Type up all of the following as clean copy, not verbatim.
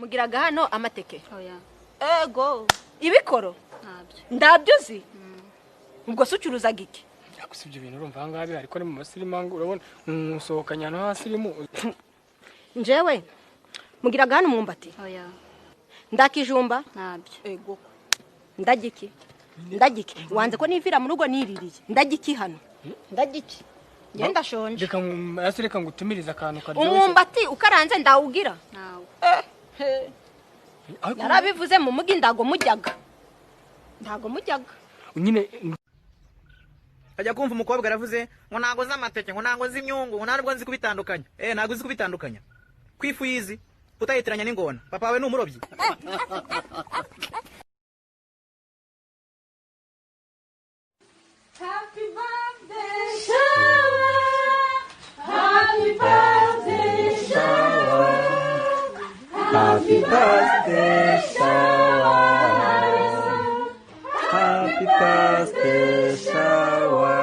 Mugiraga hano amateke? Oya. Ego, ibikoro? Ntabyo. Ndabyo uzi? Ubwo se ucuruzaga iki? Gusa ibyo bintu urumva ahangaha bihari ko ari mu basirimu, urabona musohokanye ahantu h'abasirimu. Njewe, mugiraga hano umwumbati? Oya. Ndakijumba? Ntabyo. Ego, ndagiki, ndagiki, wanze ko nivira mu rugo niririye. Ndagiki hano, ndagiki, ngenda shonje. Reka hasi, reka ngutumirize akantu karyoshye. Umwumbati ukaranze ndawugira? Ntawo. Ariko narabivuze, mu mugi ndago mujyaga, ntago mujyaga. Nyine. Ajya kumva umukobwa aravuze ngo ntago nzi amateke, ngo ntago nzi imyungu, ngo nta nubwo nzi kubitandukanya. Ntago uzi kubitandukanya ku ifu yizi utayitiranya n'ingona? Papa wawe ni umurobyi? Happy birthday, Shawa. Happy birthday, Shawa. Happy birthday, Shawa. Happy birthday, Shawa.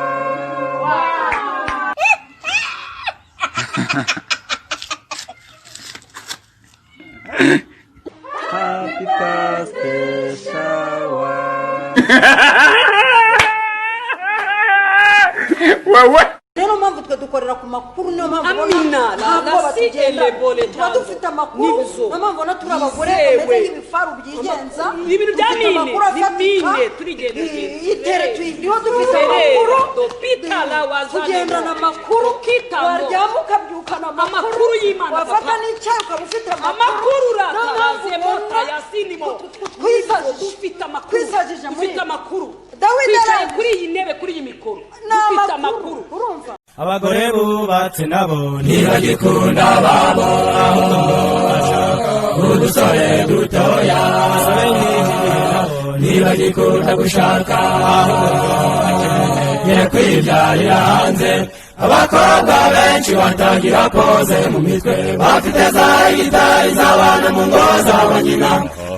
Happy birthday, Shawa. Rero mpamvu twe dukorera ku makuru, niyo mpamvu ubona Amina, nta la bwoba si tugenda elebole tuba tango. dufite amakuru. Nibyo. Niyo mpamvu ubona turi abagore Yizewe. bameze nk'ibifaru byigenza. Ni ibintu bya Dufite mine, amakuru ni afatika. mine, turigendagenda. Itere tuyiriho, dufite Serera, amakuru. dopita la wazane. Tugendana amakuru. Kitamo. Waryama ukabyukana amakuru. Amakuru y'Imana, wafata papa. n'icyayi ukaba ufite amakuru. Amakuru Niyo mpamvu rata ubona mota yasinimo. twisajije. Dufite amakuru. Twisajije muri Dufite amakuru. Dawidi Twicaye arangije. kuri iyi ntebe, kuri iyi mikoro. Ni Dufite amakuru amakuru. Urumva. Abagore bubatse nabo ntibagikunda babo, ahubwo bashaka udusore dutoya. Abasore n'inkumi nabo ntibagikunda gushaka, ahubwo bakeneye kwibyarira hanze. Abakobwa benshi batangira koze mu mitwe, bafite za gitari z'abana mu ngo z'aba nyina.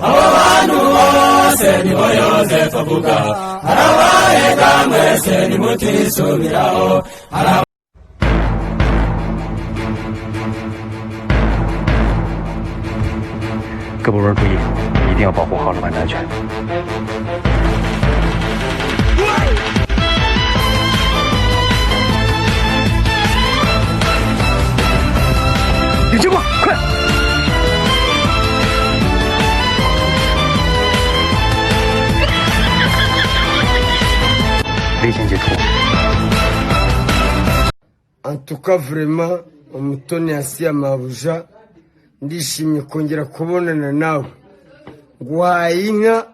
Abo bantu bose nibo Yozefu avuga, arabarega mwese nimutisubiraho. 各部门注意，一定要保护好老板的安全。有情况，快！危险解除。 En tout cas, vraiment, Umutoni Asiya mabuja, ndishimye kongera kubonana nawe. Nguhaye inka,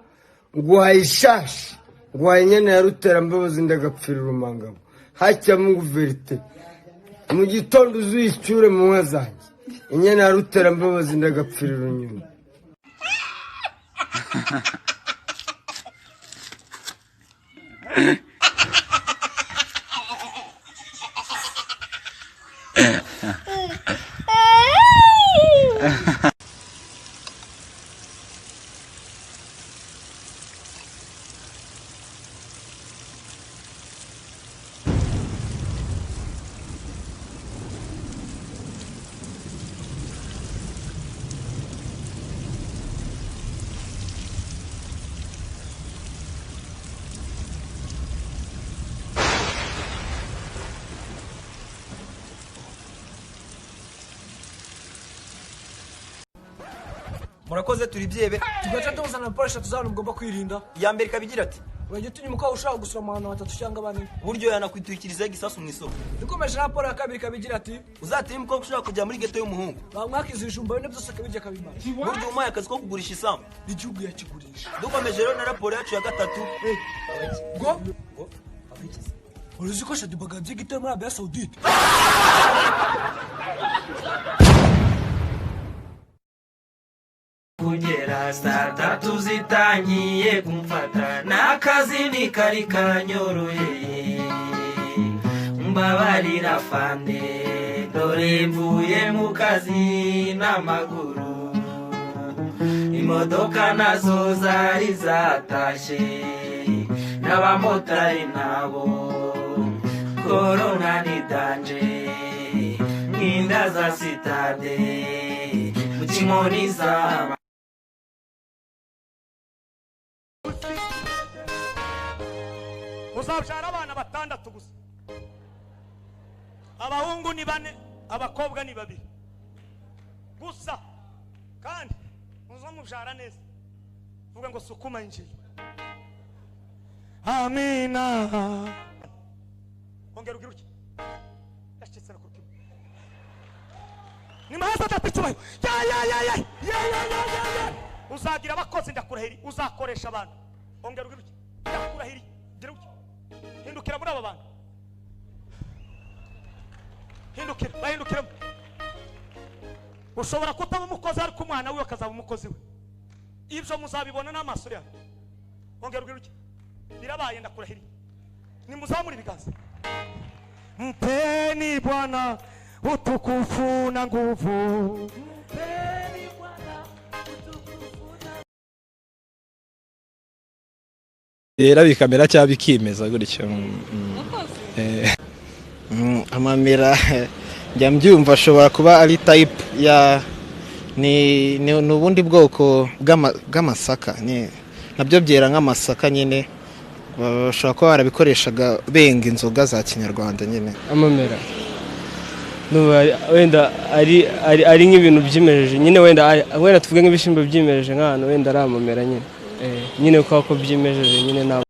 nguhaye ishashi, nguhaye inyana ya Ruterambabazi, ndagapfira urumangabo hacyamungu verite. Mu gitondo uzuyicyure mu nka zanjye, inyana ya Ruterambabazi, ndagapfira urunyuma. Murakoze, turi byebe. Tugaca tuzana raporo eshatu z'abantu mugomba kwirinda. Iya mbere ikaba igira ati: Urajya utinya umukobwa ushobora gusoma ahantu batatu cyangwa bane. Buryo yanakwitwikirizaho igisasu mu isoko. Dukomeje, raporo ya kabiri ikaba igira ati: Uzatinya umukobwa ushobora kujya muri geto y'umuhungu. Bamwaka ibijumba bine byose akabirya akabimara. Burya umuhaye akazi ko kugurisha isambu, igihugu yakigurisha. Dukomeje rero na raporo yacu ya gatatu. Ngo uruzi ko Shadiba agabye igitero muri Arabiya Sawudite? Kugera saa 3 zitangiye kumfata, n'akazi ntikari kanyoroheye. Mbabarira fande, dore mvuye mu kazi n'amaguru, imodoka nazo zari zatashye n'abamotari nabo. Korona ni danger nk'inda za sitade. Guca inkoni zaba. Uzabyara abana batandatu gusa, abahungu ni bane, abakobwa ni babiri gusa, kandi muzamubyara neza. Vuga ngo sukuma injili. Amina. Ongera ugira utya, yacitse na kurukima ni mahaza adafite icyubahiro. Ya ya ya ya ya ya ya ya ya. Uzagira abakozi, ndakurahiri, uzakoresha abantu. Ongera ugira utya, ndakurahiri, gira utya, hindukira muri aba bantu, hindukira, bahindukiremo. Ushobora kutaba umukozi ariko umwana wiwe akazaba umukozi we. Ibyo muzabibona n'amaso yanyu. Ongera ugira utya, birabaye, ndakurahiriye. Nimuzamure ibiganza. Mpeni Bwana utukufu na nguvu. Rero bikamera cyangwa bikimeza gutyo. Amamera njya mbyumva ashobora kuba ari type ya ni ubundi bwoko bw'amasaka, nabyo byera nk'amasaka nyine, bashobora kuba barabikoreshaga benga inzoga za kinyarwanda nyine. Amamera wenda ari nk'ibintu byimejeje nyine, wenda tuvuge nk'ibishyimbo byimejeje nk'ahantu, wenda ari amamera nyine, nyine kubera ko byimejeje nyine ntabwo.